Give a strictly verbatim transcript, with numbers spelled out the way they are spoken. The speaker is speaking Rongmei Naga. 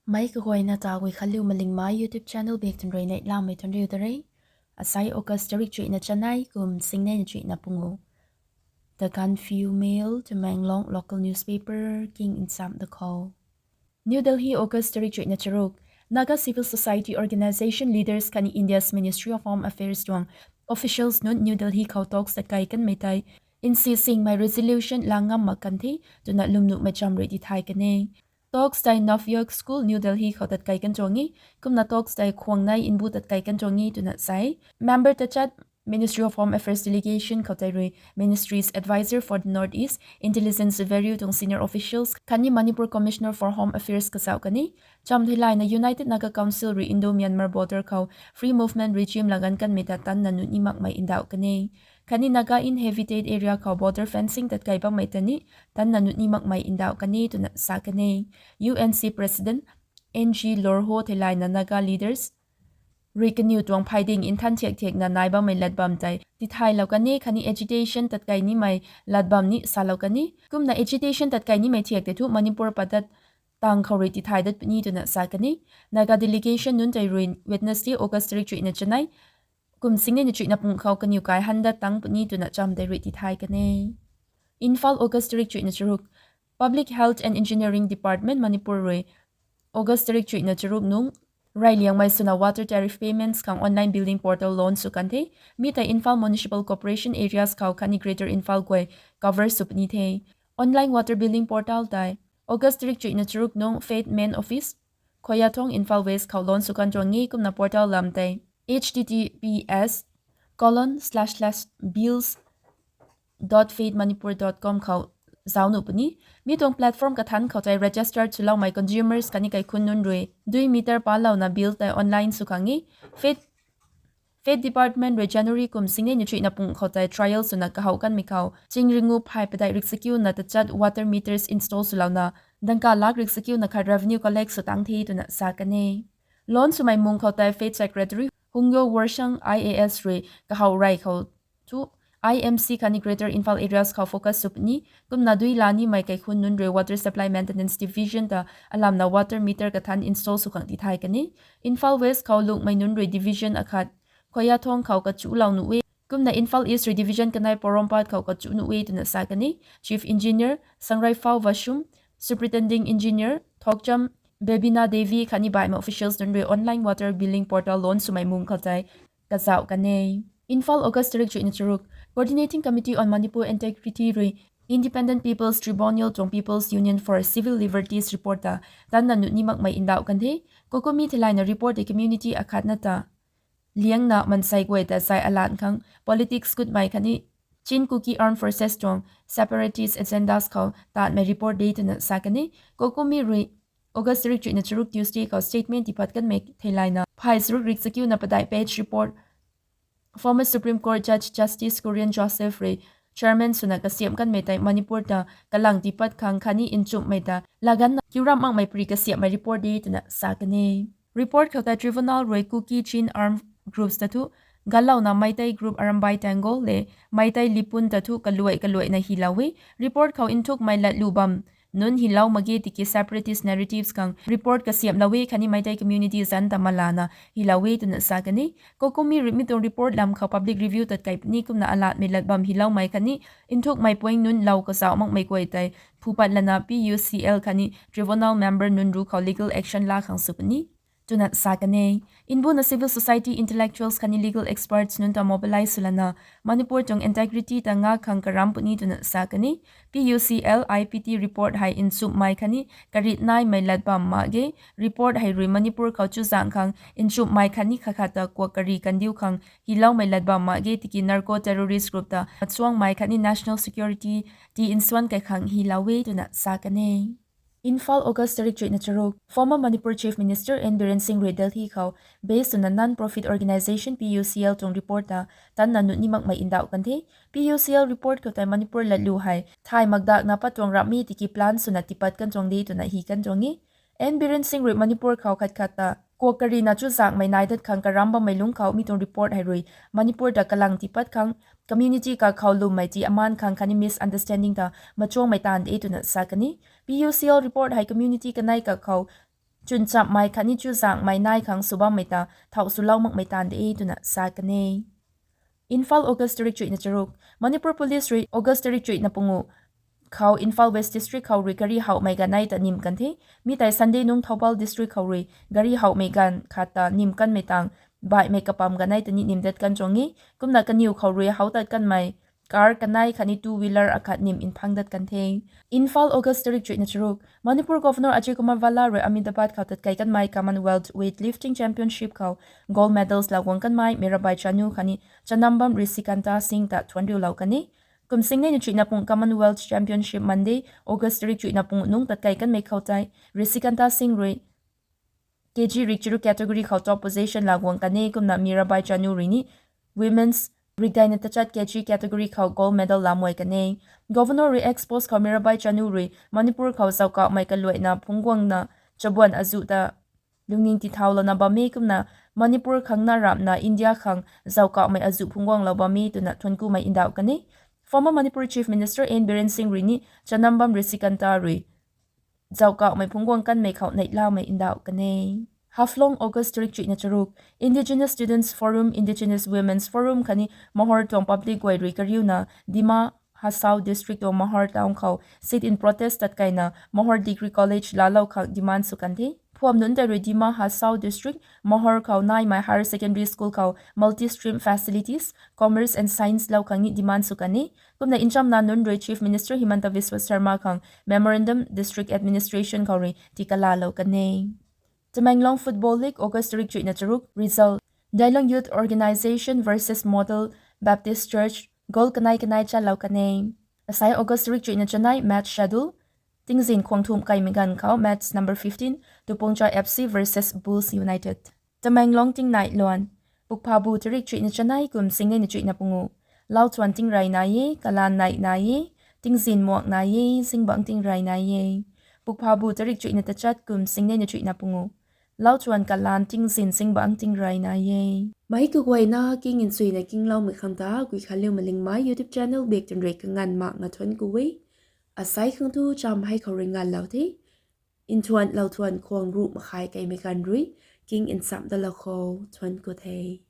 Mei kaguayna ta Guikhanliu Malingmei YouTube channel bak tun rui neihlamei tun riu ta re. Asai August tarik chuihna chanei kum singnei na chuihna pungu. The Gaanphiu Mail, Tamenglong local newspaper king nsam da khou. New Delhi, August tarik chuihna charuk. Naga civil society organisation leaders khatni India's Ministry of Home Affairs tuang officials nunc New Delhi khou talks tat kai kanmei tei N C singmei resolution lang ngam mak kan the twna lwmnuhmei cham rui tithay kan e. Talks tei Navayug School, New Delhi khou tat kai kan tuang e. Kumna talks tei khwang nei nbu tat kai kan tuang e twna sa e. Member tachat Ministry of Home Affairs delegation khou tei rui Ministry's Advisor for the North East, Intelligence Bureau tuang senior officials khatni Manipur Commissioner for Home Affairs kazauh kan e. Cham theilayna United Naga Council rui Indo-Myanmar border khou free movement regime laganv kanmei ta tanna nuni makmei ndauh kan e. Khatni Naga inhabited area khou border fencing tat kai bammei ta ni tanna nuni makmei ndauh kan e twna sa kan e. U N C President N G Lorho theilayna Naga leaders rui kaniw tuang phayding nthan thiak thiakna nai bammei lat bam tei tithaylou kan e khatni agitation tat kai nimei lat bam ni salou kan e. Kumna agitation tat kai nimei thiak tei thu Manipur padat tang khou rui tithay dat puni twna sa kan e. Naga delegation nunc tei rui Wednesday, August tarik chuihna chanei kum singnei na chuihna pung khou kaniw kai han dat tang puni twna cham tei rui tithay kan e. Imphal, August tarik chuihna charuk. Public Health and Engineering Department, Manipur rui August tarik chuihna charuk nung reyliangmei swna water tariff payments khang online billing portal launch sw kan the. Mi tei Imphal Municipal Corporation areas khou khatni Greater Imphal guay cover sw puni the. Online water billing portal tei August tarik chuihna charuk nung Fed Main Office, Khoyathong, Imphal West khou launch sw kan tuang e. Kumna portal lam tei H T T P S colon slash slash bills dot fed manipur dot com khou zauc nuh puni. Mi tuang platform kathanc khou tei registered swloumei consumers khatni kaikhunc nunc rui dui meter palouna bill tei online sw khang e. Fed Fed Department rui January kum singnei na chuihna pung khou tei trial swna kahouh kanmei khou ching ringu phay padeih riksakiuna tachat water meters install swlouna dangka lak riksakiuna khat revenue collect sw tang the twna sa kan e. Launch swmei mung khou tei Fed Secretary Hungyo Worshang I A S rui kahouh rey khou thu I M C khatni Greater Imphal areas khou focus sw puni. Kumna dui la nimei kaikhunc nunc rui Water Supply Maintenance Division ta alamna water meter kathanc install sw khang tithay kan e. Imphal West khou lungmei nunc rui division akhat Khoyathong khou kachuhlou nuh e. Kumna Imphal East rui division kanei Porompat khou kachuh nuh e twna sa kan e. Chief Engineer Sangreifao Vashum, Superintending Engineer Thokcham Bebina Devi khatni baihmei officials nunc rui online water billing portal launch swmei mung khou tei kazauh kan e. Imphal, August tarik chuihna charuk. Coordinating Committee on Manipur Integrity rui Independent People's Tribunal tuang People's Union for Civil Liberties report ta tanna nuni makmei ndauh kan the. COCOMI theilayna report tei community akhatna ta liangna mansei guay ta zay alan khang politics kutmei khatni Chin Kuki Armed Forces tuang separatist agendas khou taanmei report de twna sa kan e. COCOMI rui August tarik chuihna charuk Tuesday khou statement tipat kanmei theilayna phay charuk riksakiuna padeih page report former Supreme Court Judge Justice Kurian Joseph rui chairman swna kasiamh kanmei tei Manipur ta kalang tipat khang khatni nchumhmei ta laganna kiu ramh makmei pari kasiamhmei report de twna sa kan e. Report khou tei tribunal rui Kuki Chin armed groups ta thu galouna Meitei group Arambai Tenggol le Meitei Lipun ta thu kaluai kaluaina hilou e. Report khou nthukmei latlu bam nunc hilou mak ge tiki separatist narratives khang report kasiamhlou e khatni Meitei community zanc ta malana hilou e twna sa kan e. COCOMI rui mi tuang report lam khou public review tat kai puni. Kumna alatmei lat bam hiloumei khatni nthukmei point nunc lou kazauh makmei guay tei phupat lana P U C L khatni tribunal member nunc ruc khou legal action laa khang sw puni twna sa kan e. Mbuna civil society intellectuals khatni legal experts nunc ta mobilize sw lana Manipur tuang integrity ta nga khang karamc puni twna sa kan e. P U C L I P T report hei nchumhmei khatni karit naimei lat bam mak ge. Report hei rui Manipur khou chuzaeng khang nchumhmei khatni khat khat ta kuak kari kandiu khang hiloumei lat bam mak ge tiki narco terrorist group ta machuangmei khatni national security ti nsuan kai khang hilou e twna sa kan e. Imphal, August tarik chuihna charuk. Former Manipur Chief Minister N Biren Singh rui Delhi khou base swna non-profit organisation P U C L tuang report ta tanna nuni makmei ndauh kan the. P U C L report khou tei Manipur latlu hei thay makdakna pat tuang ramhmei tiki plan swna tipat kan tuang de twna hi kan tuang e. N Biren Singh rui Manipur khou khat khat ta kuak karina chuzaenghmei nai dat khang karamc bammei lungc khou mi tuang report hei rui Manipur ta kalang tipat khang community kakhou lwmmei ti amaan khang khatni misunderstanding ta machuangmei taanv de twna sa kan e. P U C L report hei community kanei kakhou chwn chammei khatni chuzaenghmei nai khang sw bammei ta thau swlou makmei taanv de e twna sa kan e. Imphal, August tarik chuihna charuk. Manipur Police rui August tarik chuihna pungu khou Imphal West District khou rui gari hauhmei ganei ta nim kan the. Mi tei Sunday nung Thoubal District khou rui gari hauhmei ganv khat ta nim kanmei tang baihmei kapam ganei ta ni nim dat kan tuang e. Kumna kaniw khou rui hauh tat kanmei car kanei khatni two wheeler akhat nim nphang dat kan the. Imphal, August tarik chuihna charuk. Manipur Governor Ajay Kumar Bhalla rui Ahmedabad khou tatkei kanmei Commonwealth Weightlifting Championship khou gold medals laa guang kanmei Mirabai Chanu khatni Chanambam Risikanta Singh ta thuanc riulou kan e. Kum singnei na chuihna pung Commonwealth Championship Monday, August tarik chuihna pung nung tatkei kanmei khou tei Risikanta Singh rui kg rik charuk category khou top position laa guang kan e, kumna Mirabai Chanu rui ni women's rikdeina tachat kg category khou gold medal laa muai kan e. Governor rui X post khou Mirabai Chanu rui Manipur khou zauckauhmei kaluaina phungc guangna chabuan azuh ta lungning tithaulouna bam e, kumna Manipur khang na ramhna India khang zauckauhmei azuh phungc guanglou bam e twna thuanc kumei ndauh kan e. Former Manipur Chief Minister N Biren Singh rui ni Chanambam Risikanta rui zauckauhmei phungc guang kanmei khou neihlamei ndauh kan e. Haflong, August tarik chuihna charuk. Indigenous Students Forum, Indigenous Women's Forum khatni Mahor tuang public guay rui kariuna Dima Hasao District tuang Mahor Town khou sit-in protest tatkeina Mahor Degree College laalou khang demand sw kan the. Phuam nunc tei rui Dima Hasao District Mahor khou naimei Higher Secondary School khou multi-stream facilities, commerce and science lou khang ni demand sw kan e. Kumna nchamna nunc rui Chief Minister Himanta Biswa Sarma khang memorandum District Administration khou rui tii kalaalou kan e. Tamenglong Football League, August tarik chuihna charuk. Result: Dailong Youth Organisation versus Model Baptist Church, goal kanei kanei chalou kan e. Asai August tarik chuihna chanei match schedule: tingzin khuang thumh kaimei ganv khou match number fifteen, Tupuangcha F C versus Bulls United. Tamenglong tingnai luan. Pukphabu tarik chuihna chanei kum singnei na chuihna pungu. Lau chuan tingrey nai e, kalan nai nai e, tingzin muak nai e, zingbangc tingrey nai e. Pukphabu tarik chuihna tachat kum singnei na chuihna pungu. Lau chuan kalan tingzin zingbangc tingrey nai e. Meic kaguayna king nchuina kingloumei khang ta Guikhanliu Malingmei YouTube channel bak twn rui kanganv makna thuanc ku e. Asai khang tu cham hei khou rui nganvlou the. Nthuan lau thuan khuang ruh makhai kaimei ganv rui king nchamh dalou khou thuanc ku the.